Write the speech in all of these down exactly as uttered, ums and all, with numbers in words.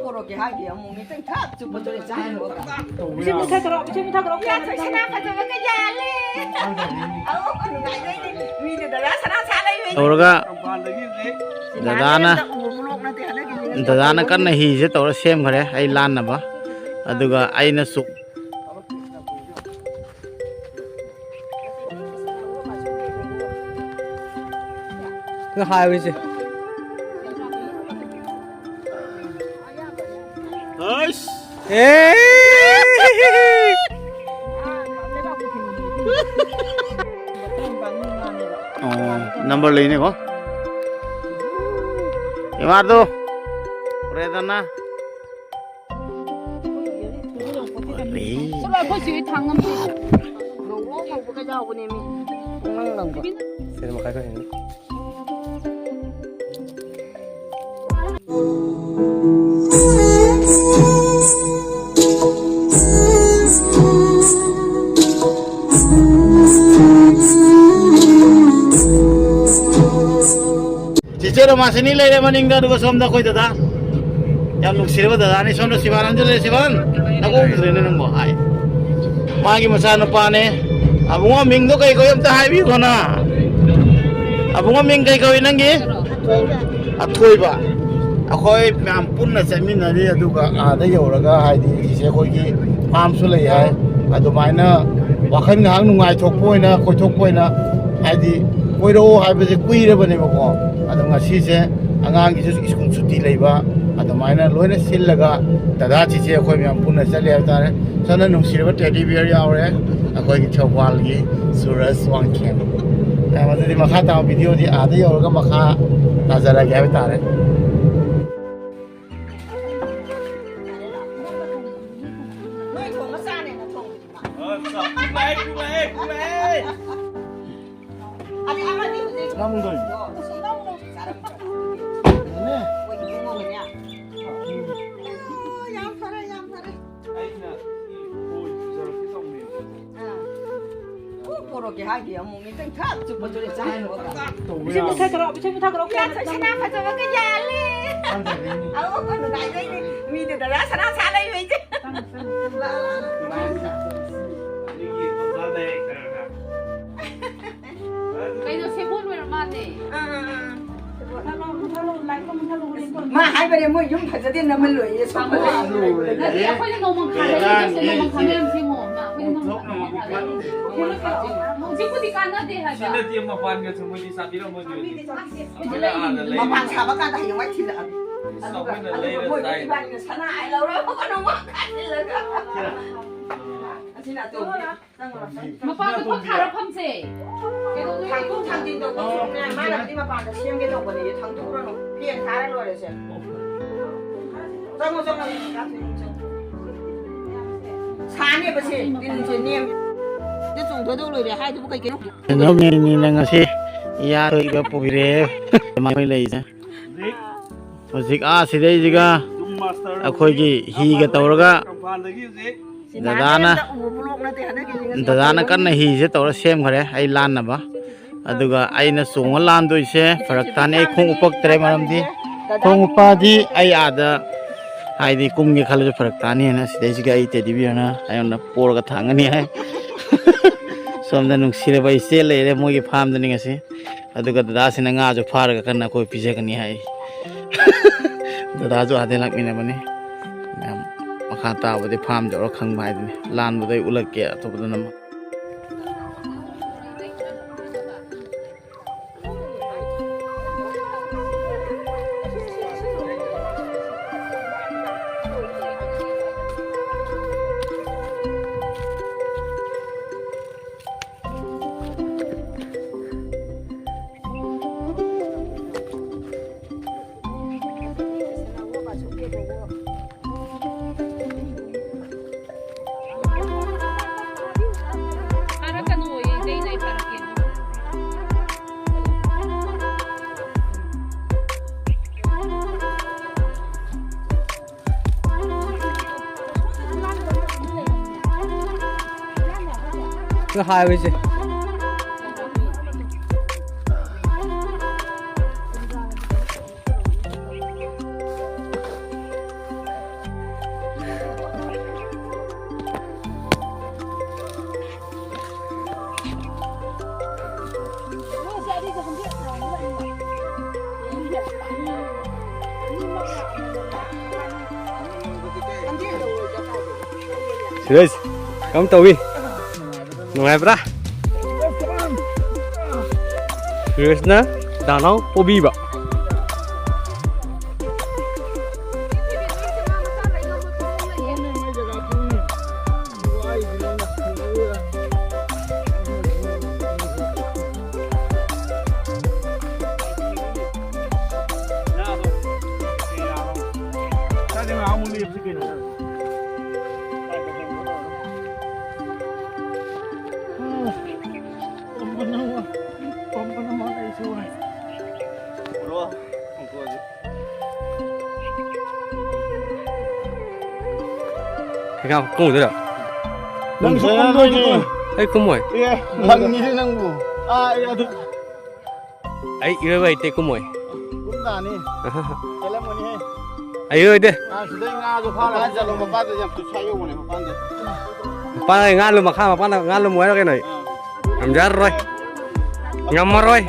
ꯃꯣꯔꯣꯛꯀꯤ ꯍꯥꯏꯗꯤ ꯑꯃꯨꯛ ꯃꯤꯇꯪ ꯊꯛ ꯆꯨꯞꯄ ꯆꯨꯔꯦ ꯆꯥꯏ ꯍꯥꯏꯕ꯫ ꯁꯤ ꯃꯨꯊꯠꯈ꯭ꯔꯣ, ꯁꯤ ꯃꯨꯊꯠꯈ꯭ꯔꯣ꯫ ꯌꯥ, ꯊꯣꯏ ꯁꯅꯥ ꯐꯖꯕꯒ ꯌꯥꯜꯂꯦ꯫ ꯑꯧ, ꯅꯨꯡꯉꯥꯏꯖꯩꯅꯦ꯫ ꯃꯤꯗꯤ ꯗꯗꯥ ꯁꯅꯥ ꯁꯥ ꯂꯩꯕꯩꯅꯦ꯫ ꯇꯧꯔꯒ ꯃꯄꯥꯟꯗꯒꯤ ꯍꯧꯖꯤꯛ ꯗꯗꯥꯅ, ꯁꯤꯃꯥꯁꯦ ꯑꯝꯇ ꯎꯕ ꯕ꯭ꯂꯣꯛ ꯅꯠꯇꯦ, ꯍꯟꯗꯛꯀꯤ ꯃꯤꯅ ꯗꯗꯥꯅ ꯇꯧꯕ ꯀꯟꯅ ꯍꯤꯁꯦ ꯇꯧꯔ ꯁꯦꯝꯈ꯭ꯔꯦ ꯑꯩ ꯂꯥꯟꯅꯕ꯫ ꯑꯗꯨꯒ ꯑꯩꯅ ꯆꯨꯞ ꯅꯪ ꯍꯥꯏꯔꯤꯁꯦ꯫ ꯑꯩꯁ! ꯑꯦ! ꯑꯣ, ꯅꯝꯕꯔ ꯂꯩꯅꯦꯀꯣ꯫ ꯏꯃꯥꯗꯣ, ꯍꯣꯔꯦꯟꯗꯅ꯫ ꯆꯠꯂꯣ, ꯑꯩꯈꯣꯏ ꯆꯦ ꯍꯣꯏ ꯊꯥꯡ ꯑꯃ ꯄꯤꯔꯛꯑꯣ꯫ ꯉꯧꯔꯣꯛ ꯉꯧꯕꯒ ꯌꯥꯎꯕꯅꯦꯃꯤ꯫ ꯄꯨꯡꯂꯪ ꯂꯪꯕ꯫ ꯁꯦꯔ ꯃꯈꯥꯏ ꯈꯔ ꯍꯦꯟꯅꯤ꯫ ꯆꯤꯆꯦ ꯔꯣꯃꯥꯁꯤꯅꯤ ꯂꯩꯔꯦ ꯃꯅꯤꯡꯗ, ꯑꯗꯨꯒ ꯁꯣꯝꯗ ꯑꯩꯈꯣꯏ ꯗꯗꯥ, ꯌꯥꯝ ꯅꯨꯡꯁꯤꯔꯕ ꯗꯗꯥꯅꯤ꯫ ꯁꯣꯝꯗ ꯁꯤꯕꯥꯅꯟꯁꯨ ꯂꯩꯔꯦ꯫ ꯁꯤꯕꯥꯅꯟ, ꯅꯀꯣꯛ ꯎꯗ꯭ꯔꯦꯅꯦ ꯅꯪꯕꯣ꯫ ꯍꯥꯏ, ꯃꯥꯒꯤ ꯃꯆꯥꯅꯨꯄꯥꯅꯦ꯫ ꯑꯕꯨꯡꯉꯣ, ꯃꯤꯡꯗꯣ ꯀꯩ ꯀꯧꯏ ꯑꯝꯇ ꯍꯥꯏꯕꯤꯌꯨ ꯈꯣꯅ꯫ ꯑꯕꯨꯡꯉꯣ, ꯃꯤꯡ ꯀꯩ ꯀꯧꯏ ꯅꯪꯒꯤ? ꯑꯊꯣꯏꯕ꯫ ꯑꯩꯈꯣꯏ ꯃꯌꯥꯝ ꯄꯨꯟꯅ ꯆꯠꯃꯤꯟꯅꯔꯤ, ꯑꯗꯨꯒ ꯑꯥꯗ ꯌꯧꯔꯒ, ꯍꯥꯏꯗꯤ, ꯁꯤꯁꯦ ꯑꯩꯈꯣꯏꯒꯤ ꯐꯥꯝꯁꯨ ꯂꯩ ꯍꯥꯏ, ꯑꯗꯨꯃꯥꯏꯅ ꯋꯥꯈꯜ ꯉꯥꯏꯍꯥꯛ ꯅꯨꯡꯉꯥꯏꯊꯣꯛꯄ ꯑꯣꯏꯅ, ꯀꯣꯏꯊꯣꯛꯄ ꯑꯣꯏꯅ, ꯍꯥꯏꯗꯤ, ꯀꯣꯏꯔꯛꯑꯣ ꯍꯥꯏꯕꯁꯦ ꯀꯨꯏꯔꯕꯅꯦꯕꯀꯣ꯫ ꯑꯗꯣ ꯉꯁꯤꯁꯦ ꯑꯉꯥꯡꯒꯤꯁꯨ ꯁ꯭ꯀꯨꯜ ꯁꯨꯇꯤ ꯂꯩꯕ, ꯑꯗꯨꯃꯥꯏꯅ ꯂꯣꯏꯅ ꯁꯤꯜꯂꯒ ꯗꯗꯥ ꯆꯤꯆꯦ ꯑꯩꯈꯣꯏ ꯃꯌꯥꯝ ꯄꯨꯟꯅ ꯆꯠꯂꯦ ꯍꯥꯏꯕ ꯇꯥꯔꯦ꯫ ꯁꯣꯝꯗ ꯅꯨꯡꯁꯤꯔꯕ ꯇꯦꯗꯤ ꯕꯤꯌꯔ ꯌꯥꯎꯔꯦ, ꯑꯩꯈꯣꯏꯒꯤ ꯊꯧꯕꯥꯜꯒꯤ ꯁꯨꯔꯖ ꯋꯥꯡꯈꯦꯝ꯫ ꯑꯗꯨꯗꯤ ꯃꯈꯥ ꯇꯥꯕ ꯚꯤꯗꯤꯑꯣꯗꯤ ꯑꯥꯗ ꯌꯧꯔꯒ ꯃꯈꯥ ꯇꯥꯖꯔꯒꯦ ꯍꯥꯏꯕ ꯇꯥꯔꯦ꯫ ꯅꯣꯏ ꯊꯣꯡꯕ ꯆꯥꯅꯦꯅ ꯊꯣꯡꯕꯅꯤꯀꯣ꯫ ꯑ, ꯆꯥꯛ ꯄꯨꯔꯛꯑꯦ, ꯄꯨꯔꯛꯑꯦ, ꯄꯨꯔꯛꯑꯦ꯫ ꯑꯗꯩ ꯑꯃꯗꯤ ꯍꯧꯖꯤꯛ ꯅꯝꯗꯣꯏꯅꯤ꯫ ꯆꯥꯔꯛꯄ꯫ ꯃꯣꯏ ꯏꯕꯨꯡꯉꯣꯒꯅꯦ꯫ ꯑꯣ, ꯌꯥꯝ ꯐꯔꯦ, ꯌꯥꯝ ꯐꯔꯦ꯫ ꯑꯩꯅ ꯈꯣꯏ ꯄꯨꯖꯔꯛꯀꯦ ꯇꯧꯅꯦꯕ꯫ ꯑꯥ꯫ ꯑꯣ, ꯄꯣꯔꯛꯀꯦ ꯍꯥꯏꯗꯦ, ꯑꯃꯨꯛ ꯃꯤꯇꯪ ꯊꯛ ꯆꯨꯞꯄ ꯆꯨꯔꯦ ꯆꯥꯏ ꯍꯥꯏꯕ꯫ ꯇꯧꯕ ꯏꯁꯤꯡ ꯌꯥꯕ꯫ ꯃꯨꯊꯠꯈ꯭ꯔꯣ, ꯏꯁꯤꯡ ꯃꯨꯊꯠꯈ꯭ꯔꯣ꯫ ꯌꯥ, ꯊꯣꯏ ꯁꯅꯥ ꯐꯖꯕꯒ ꯌꯥꯜꯂꯦ꯫ ꯍꯟꯊꯔꯦꯅꯦ꯫ ꯑꯧ, ꯅꯨꯡꯉꯥꯏꯖꯩꯅꯦ꯫ ꯗꯗꯥ ꯁꯅꯥ ꯁꯥ ꯂꯩꯕꯩꯁꯦ꯫ ꯀꯩꯅꯣ, ꯁꯦꯕꯣꯠ ꯑꯣꯏꯔ ꯃꯥꯜꯂꯦ꯫ ꯃꯥ ꯍꯥꯏꯕꯅꯦ, ꯃꯣꯏ ꯌꯨꯝ ꯐꯖꯗꯦ, ꯅꯝꯃꯜꯂꯣꯏꯌꯦ, ꯁꯣꯝꯗ ꯂꯩ꯫ ꯅꯠꯇꯦ, ꯑꯩꯈꯣꯏꯅ ꯅꯣꯡꯃꯪꯈꯥ ꯂꯩꯔꯨꯁꯦ, ꯅꯣꯡꯃꯪꯈꯥ ꯃꯌꯥꯝ ꯁꯦꯝꯃꯣ꯫ ꯃꯥ, ꯑꯩꯈꯣꯏꯅ ꯅꯣꯡꯃꯪꯈꯥ ꯃꯌꯥꯝ ꯂꯩꯔꯨꯁꯦ꯫ ꯍꯧꯖꯤꯛꯄꯨꯗꯤ ꯀꯥꯟꯅꯗꯦ ꯍꯥꯏꯕ꯫ ꯁꯤꯅꯗꯤ ꯃꯄꯥꯟꯒꯁꯨ ꯃꯣꯏꯗꯤ ꯆꯥꯕꯤꯔꯝꯃꯣꯏꯗꯣꯏꯅꯤ꯫ ꯃꯄꯥꯟ ꯁꯥꯕ ꯀꯥꯟꯗ ꯍꯌꯦꯡꯋꯥꯏ ꯊꯤꯜꯂꯛꯑꯒꯦ꯫ ꯑꯗꯨꯒ ꯑꯩꯈꯣꯏ ꯏꯕꯥꯅꯤꯅ ꯁꯅꯥ ꯍꯥꯏ ꯂꯧꯔꯒ ꯀꯩꯅꯣ ꯋꯥ ꯈꯟꯖꯤꯜꯂꯒ꯫ ꯑꯁꯤꯅ ꯑꯇꯣꯝꯕꯤ꯫ ꯃꯄꯥꯟꯗ ꯐꯛ ꯊꯥꯔ ꯐꯝꯁꯦ꯫ ꯊꯥꯡꯗꯣꯛ ꯊꯥꯡꯖꯤꯟ ꯇꯧꯗꯧꯁꯨꯅꯦ, ꯃꯥꯅꯕꯨꯗꯤ ꯃꯄꯥꯟꯗ ꯁꯦꯝꯒꯦ ꯇꯧꯕꯅꯦ, ꯊꯥꯡꯗꯣꯛꯎꯔꯅꯨ꯫ ꯐꯦꯟ ꯊꯥꯔ ꯂꯣꯏꯔꯦꯁꯦ꯫ ꯆꯪꯉꯣ, ꯆꯪꯉꯣ, ꯆꯪꯉꯣ꯫ ꯁꯥꯅꯦꯕ ꯁꯦ, ꯇꯤꯟꯁꯦ ꯅꯦꯝ꯫ ꯁꯤꯗ ꯆꯣꯡꯊꯗꯧ ꯂꯣꯏꯔꯦ ꯍꯥꯏꯗꯨꯕꯨ ꯀꯩ ꯀꯩꯅꯣ? ꯀꯩꯅꯣꯅꯦ, ꯅꯪ ꯉꯁꯤ ꯏꯌꯥ ꯊꯣꯏꯒ ꯄꯨꯕꯤꯔꯦ꯫ ꯃꯣꯏ ꯂꯩꯁꯦ꯫ ꯍꯧꯖꯤꯛ ꯑꯥ ꯁꯤꯗꯩꯁꯤꯒ ꯑꯩꯈꯣꯏꯒꯤ ꯍꯤꯒ ꯇꯧꯔꯒ ꯗꯗꯥꯅ, ꯗꯗꯥꯅ ꯀꯟꯅ ꯍꯤꯁꯦ ꯇꯧꯔ ꯁꯦꯝꯈꯔꯦ ꯑꯩ ꯂꯥꯟꯅꯕ꯫ ꯑꯗꯨꯒ ꯑꯩꯅ ꯆꯣꯡꯉ ꯂꯥꯟꯗꯣꯏꯁꯦ ꯐꯔꯛ ꯇꯥꯅꯤ꯫ ꯑꯩ ꯈꯣꯡ ꯎꯄꯛꯇ꯭ꯔꯦ, ꯃꯔꯝꯗꯤ ꯈꯣꯡ ꯎꯞꯄꯛꯑꯗꯤ ꯑꯩ ꯑꯥꯗ ꯍꯥꯏꯗꯤ ꯀꯨꯝꯒꯦ ꯈꯜꯂꯁꯨ ꯐꯔꯛ ꯇꯥꯅꯤꯅ ꯁꯤꯗꯩꯁꯤꯒ ꯑꯩ ꯇꯦꯗꯤ ꯕꯤꯌꯔꯅ ꯑꯩꯉꯣꯟꯗ ꯄꯣꯔꯒ ꯊꯥꯡꯒꯅꯤ ꯍꯥꯏ꯫ ꯁꯣꯝꯗ ꯅꯨꯡꯁꯤꯔꯕ ꯏꯆꯦ ꯂꯩꯔꯦ ꯃꯣꯏꯒꯤ ꯐꯥꯝꯗꯅꯤ ꯉꯁꯤ꯫ ꯑꯗꯨꯒ ꯗꯗꯥꯁꯤꯅ ꯉꯥꯁꯨ ꯐꯥꯔꯒ ꯀꯟꯅ ꯑꯩꯈꯣꯏ ꯄꯤꯖꯒꯅꯤ ꯍꯥꯏ꯫ ꯗꯗꯥꯁꯨ ꯑꯥꯗꯩ ꯂꯥꯛꯃꯤꯟꯅꯕꯅꯤ꯫ ꯃꯌꯥꯝ ꯃꯈꯥ ꯇꯥꯕꯗꯤ ꯐꯥꯝ ꯌꯧꯔ ꯈꯪꯕ ꯍꯥꯏꯗꯨꯅꯤ꯫ ꯂꯥꯟꯕꯗ ꯑꯩ ꯎꯠꯂꯛꯀꯦ ꯑꯇꯣꯞꯄꯗ ꯅꯝꯃ꯫ ꯐꯥꯔꯛꯀꯅꯣꯌꯦ, ꯏꯇꯩꯅ ꯑꯩ ꯐꯥꯔꯛꯀꯦ꯫ ꯍꯥꯏꯕꯁꯦ꯫ ꯁꯨꯔꯦꯁ, ꯀꯔꯝ ꯇꯧꯏ? ꯅꯨꯡꯉꯥꯏꯕ꯭ꯔꯥ? ꯁꯨꯔꯦꯁꯅ ꯗꯥꯅꯥꯎ ꯄꯣꯕꯤꯕ꯫ ꯀꯩꯀꯥ ꯀꯨꯝꯗꯣꯏꯔꯣ? ꯅꯪꯁꯨ ꯀꯨꯝꯗꯣꯏꯅꯤ꯫ ꯑꯩ ꯀꯨꯝꯃꯣꯏ꯫ ꯑꯦ, ꯂꯪꯅꯤꯅꯦ ꯅꯪꯕꯨ꯫ ꯑꯥ, ꯑꯦ, ꯑꯗꯨ ꯑꯩ ꯏꯔꯣꯏꯕ ꯍꯩꯇꯦ, ꯀꯨꯝꯃꯣꯏ꯫ ꯀꯨꯝ ꯇꯥꯅꯤ꯫ ꯆꯠꯂꯝꯒꯅꯤꯍꯦ꯫ ꯑꯩ ꯏꯔꯣꯏꯗꯦ꯫ ꯑꯥ, ꯁꯤꯗꯩ ꯉꯥꯗꯣ ꯐꯥꯔꯒ ꯆꯠꯂꯣ, ꯃꯄꯥꯟꯗ ꯌꯥꯝ ꯇꯨꯁꯥꯏ ꯌꯧꯕꯅꯦ, ꯃꯄꯥꯟꯗ꯫ ꯃꯄꯥꯟꯗ ꯉꯥ ꯂꯨ-, ꯃꯈꯥ ꯃꯄꯥꯟꯗ ꯉꯥ ꯂꯨꯝꯃꯨ ꯍꯥꯏꯔꯣ ꯀꯩꯅꯣ ꯑꯩ? ꯑꯥ꯫ ꯉꯝꯖꯔꯔꯣꯏ꯫ ꯉꯝꯃꯔꯣꯏ꯫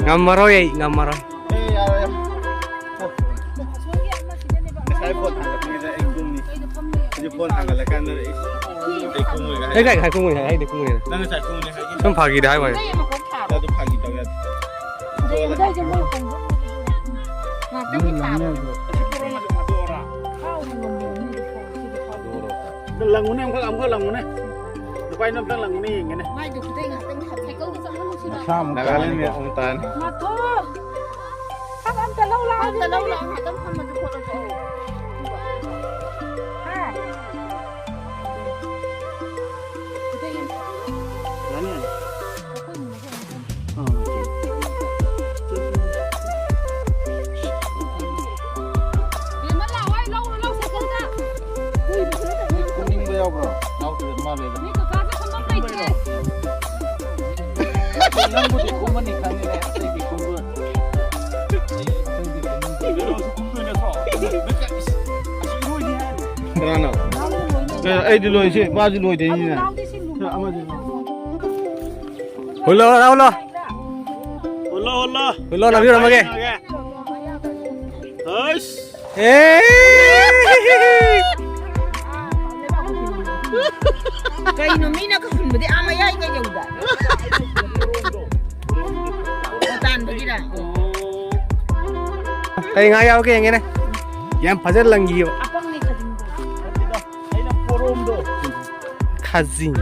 ꯉꯝꯃꯔꯣꯏ ꯑꯩ, ꯉꯝꯃꯔꯣꯏ꯫ ꯑꯦ, ꯌꯥꯔꯣꯏ, ꯌꯥꯔꯣꯏ꯫ ꯉꯁꯥꯏ ꯐꯣꯟ ꯊꯥꯡꯒꯠꯄꯅꯤꯗ ꯑꯩ ꯀꯨꯝꯅꯤ꯫ ꯑꯩꯁꯨ ꯐꯣꯟ ꯊꯥꯡꯒꯠꯂꯀꯥꯟꯗ ꯑꯩ, ꯑꯩ ꯀꯨꯝꯃꯣꯏꯒ ꯍꯥꯏ꯫ ꯑꯩ ꯀꯥꯏ, ꯀꯥꯏ ꯀꯨꯝꯃꯣꯏ ꯍꯥꯏ, ꯑꯩꯗꯤ ꯀꯨꯝꯃꯣꯏ ꯍꯥꯏ꯫ ꯅꯪ ꯉꯁꯥꯏ ꯀꯨꯝꯃꯣꯏ ꯍꯥꯏꯒꯦ꯫ ꯁꯨꯝ ꯐꯥꯒꯤꯗ ꯍꯥꯏ ꯋꯥꯅꯤ꯫ ꯑꯗꯨ ꯐꯥꯒꯤ ꯇꯧ ꯌꯥꯗꯦ꯫ ꯉꯥꯛꯇꯪꯗꯤ ꯊꯥꯕ꯫ ꯂꯪꯉꯨꯅꯦ, ꯑꯃꯨꯛꯈꯛ, ꯑꯃꯨꯛꯈꯛ ꯂꯪꯉꯨꯅꯦ꯫ ꯅꯨꯄꯥ, ꯑꯩꯅ ꯑꯝꯇꯪ ꯂꯪꯉꯨꯅꯦ, ꯌꯦꯡꯒꯦꯅꯦ꯫ ꯃꯥꯏꯗꯨ ꯈꯨꯗꯩ ꯉꯥꯛꯇꯪ ꯁꯥꯏꯀꯜꯗ ꯆꯪꯍꯜꯂꯨꯁꯤꯔ? ꯅꯥꯒꯥꯂꯦꯟ ꯃꯤ ꯑꯍꯨꯝ ꯇꯥꯔꯅꯤ꯫ ꯃꯥꯊꯣꯏ! ꯈꯔ ꯑꯝꯇ ꯂꯧ ꯂꯥꯛꯑꯣ꯫ ꯑꯝꯇ ꯂꯧ ꯂꯥꯛꯑꯣ, ꯉꯥꯛꯇꯪ ꯐꯝꯃꯁꯤ ꯈꯣꯠꯂꯁꯤ꯫ ꯍꯥ? ꯌꯥꯅꯤ, ꯌꯥꯅꯤ꯫ ꯑꯩꯈꯣꯏ ꯃꯨꯟꯅꯁꯨ ꯑꯃꯨꯛ ꯆꯪ-, ꯑꯥ, ꯕꯦꯝꯃ ꯂꯥꯛꯑꯣ, ꯑꯩ ꯂꯧꯔꯨ ꯂꯥꯎ ꯁꯥꯏꯀꯜꯗ꯫ ꯀꯨꯏꯕꯁꯨ ꯅꯠꯇꯕ꯫ ꯀꯨꯝꯅꯤꯡꯕ ꯌꯥꯎꯕ꯭ꯔꯣ? ꯌꯥꯎꯗ꯭ꯔꯦ, ꯃꯥ ꯂꯩꯔꯦ꯫ ꯅꯣꯏ ꯀꯀꯥꯁꯦ ꯈꯪꯐꯝ ꯂꯩꯇ꯭ꯔꯦ꯫ ꯅꯪꯕꯨꯗꯤ ꯀꯨꯝꯃꯅꯤ ꯈꯪꯉꯤꯅꯦ, ꯑꯇꯩꯗꯤ ꯀꯨꯝꯃꯣꯏ꯫ ꯀꯅꯥꯅꯣ? ꯑꯦ, ꯑꯩꯗꯤ ꯂꯣꯏꯁꯤ, ꯃꯥꯁꯨ ꯂꯣꯏꯗꯣꯏꯅꯤꯅꯦ꯫ ꯑꯃꯗꯤ ꯂꯣꯏ꯫ ꯍꯨꯜꯂꯣ, ꯍꯨꯜꯂꯣ, ꯍꯨꯜꯂꯣ꯫ ꯍꯨꯜꯂꯣ, ꯍꯨꯜꯂꯣ꯫ ꯍꯨꯜꯂꯣ, ꯂꯧꯕꯤꯔꯝꯃꯒꯦ꯫ ꯑꯁ! ꯑꯦ! ꯀꯩꯅꯣ ꯃꯤꯅ ꯀꯛꯈꯨꯟꯕꯗꯤ ꯑꯥ ꯃꯌꯥꯏꯒ ꯌꯧꯗꯥꯏ? ꯇꯥꯟꯕꯒꯤꯔ? ꯀꯩ ꯉꯥ ꯌꯥꯎꯒꯦ ꯌꯦꯡꯒꯦꯅꯦ꯫ ꯌꯥꯝ ꯐꯖꯅ ꯂꯪꯈꯤꯕ꯫ ꯑꯄꯪꯅꯦ ꯈꯖꯤꯡꯗꯣ꯫ ꯑꯩꯅ ꯄꯣꯔꯣꯝꯗꯣ꯫ ꯈꯖꯤꯡ꯫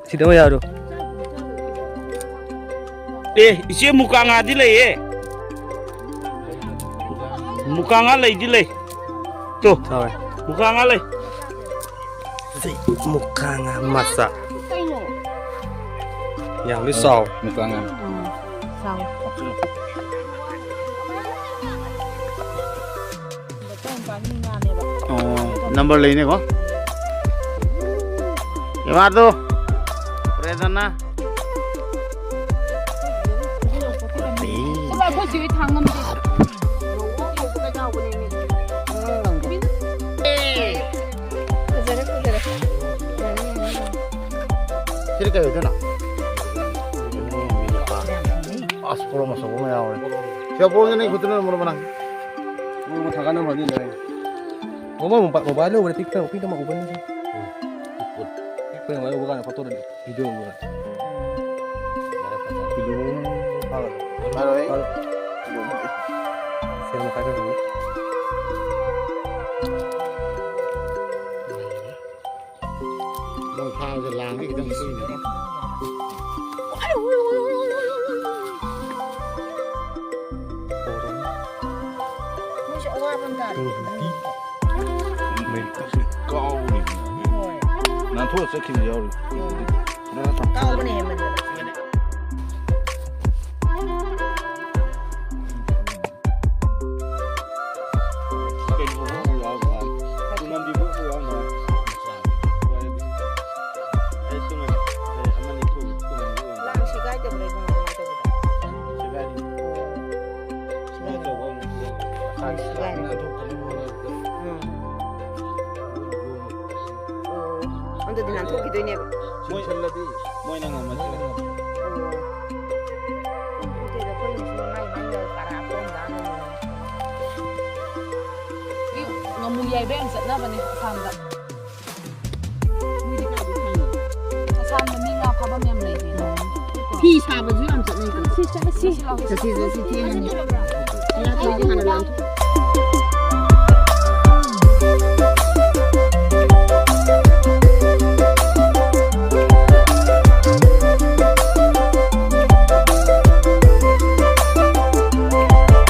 ꯁꯤꯗ ꯑꯣꯏ ꯌꯥꯔꯣ꯫ ꯑꯦ, ꯏꯆꯦ, ꯃꯨꯀꯥ ꯉꯥꯗꯤ ꯂꯩꯌꯦ꯫ ꯃꯨꯀꯥ ꯉꯥ ꯂꯩꯗꯤ ꯂꯩ꯫ ꯇꯣ꯫ ꯆꯥꯎꯋꯦ꯫ ꯃꯨꯀꯥ ꯉꯥ ꯂꯩ꯫ ꯁꯤ ꯃꯨꯀꯥ ꯉꯥ ꯃꯆꯥ꯫ ꯀꯩꯅꯣ? ꯌꯥꯝꯗꯤ ꯆꯥꯎꯋꯦ꯫ ꯃꯨꯀꯥ ꯉꯥ꯫ ꯎꯝ, ꯆꯥꯎꯋꯦ꯫ ꯑꯣ, ꯅꯝꯕꯔ ꯂꯩꯅꯦꯀꯣ꯫ ꯏꯃꯥꯗꯣ꯫ ꯄ꯭ꯔꯦꯗꯅ꯫ ꯑꯩꯈꯣꯏ ꯆꯦ ꯍꯣꯏ ꯊꯥꯡ ꯉꯝꯗꯦ꯫ ꯐꯖꯔꯦ, ꯐꯖꯔꯦ꯫ ꯁꯤꯗꯤ ꯀꯩ ꯑꯣꯏꯗꯣꯏꯅꯣ? ꯑꯁ, ꯄꯣꯔꯣꯝ ꯑꯆꯧꯕ ꯑꯃ ꯌꯥꯎꯔꯦ꯫ ꯁꯤ ꯄꯣꯔꯣꯝꯁꯦ ꯅꯪ ꯈꯨꯠꯇꯨꯅ ꯃꯔꯨ ꯃꯔꯥꯡ꯫ ꯃꯔꯨ ꯊꯥꯡꯒꯠꯅꯕ ꯐꯗꯤ ꯂꯩ꯫ ꯃꯣꯕꯥꯏꯜ ꯃꯣꯕꯥꯏꯜ ꯂꯧꯕꯗ ꯄꯤꯛꯇ ꯄꯤꯛꯇ ꯃꯥ ꯎꯕꯅꯤ꯫ ꯄꯤꯛꯄ ꯃꯥ ꯎꯕ ꯀꯥꯟꯗ ꯐꯣꯇꯣꯗ ꯚꯤꯗꯤꯑꯣ ꯎꯕ꯫ ꯀꯤꯂꯣ ꯐꯥꯔꯣꯏ꯫ ꯐꯥꯔꯣꯏ꯫ ꯁꯦꯜ ꯃꯈꯥꯏ ꯈꯔ ꯍꯦꯜꯂꯦ꯫ ꯃꯣꯏ ꯐꯥꯕꯁꯦ ꯂꯥꯡꯗꯤ ꯈꯤꯇꯪ ꯀꯨꯏꯅꯀꯣ꯫ ꯃꯣꯏꯁꯨ ꯑꯋꯥꯕ ꯑꯃ ꯇꯥꯔꯦ꯫ ꯃꯩ ꯀꯥꯎꯔꯤ꯫ ꯍꯣꯏ꯫ ꯅꯥꯟꯊꯣꯛꯑ ꯆꯠꯈꯤꯕ ꯌꯥꯎꯔꯤ꯫ ꯍꯣꯏ꯫ ꯀꯥꯎꯕꯅ ꯍꯦꯟꯃꯟꯗꯅ꯫ ꯂꯥꯡ ꯁꯦꯒꯥꯏꯗꯕ꯭ꯔꯥ ꯏꯕꯨꯡꯉꯣ, ꯀꯃꯥꯏꯅ ꯇꯧꯕꯗ? ꯁꯦꯒꯥꯏꯔꯤ꯫ ꯁꯦꯒꯥꯏꯔꯤ꯫ ꯁꯦꯒꯥꯏꯔꯤ꯫ ꯎꯝ꯫ ꯑꯣ꯫ ꯑꯗꯨꯗꯤ ꯅꯥꯟꯊꯣꯛꯈꯤꯗꯣꯏꯅꯦꯕ꯫ ꯃꯣꯏ, ꯃꯣꯏꯅ ꯉꯝꯃꯗꯤ꯫ ꯑꯣ꯫ ꯈꯪꯗꯦꯗ, ꯑꯩꯈꯣꯏꯅꯁꯨ ꯃꯥꯏ ꯃꯥꯏ ꯂꯩꯕ ꯌꯥꯝ ꯆꯠꯅꯕꯅꯦ ꯑꯁꯥꯝꯗ꯫ ꯃꯣꯏꯗꯤ ꯀꯥꯏꯗ ꯊꯥꯏꯅꯣ? ꯑꯁꯥꯝꯗ ꯃꯤ ꯉꯥ ꯐꯥꯐꯝ ꯌꯥꯝ ꯂꯩ ꯀꯩꯅꯣ꯫ ꯐꯤ ꯁꯥꯕꯁꯨ ꯌꯥꯝ ꯆꯠꯅꯩꯀꯣ꯫ ꯁꯤ ꯆꯠꯂꯁꯤ꯫ ꯆꯠꯁꯤ ꯆꯠꯁꯤ ꯊꯦꯡꯉꯅꯤ꯫ ꯏꯌꯥꯊꯣꯏꯗꯤ ꯍꯥꯟꯅ ꯂꯥꯟꯊꯣꯛ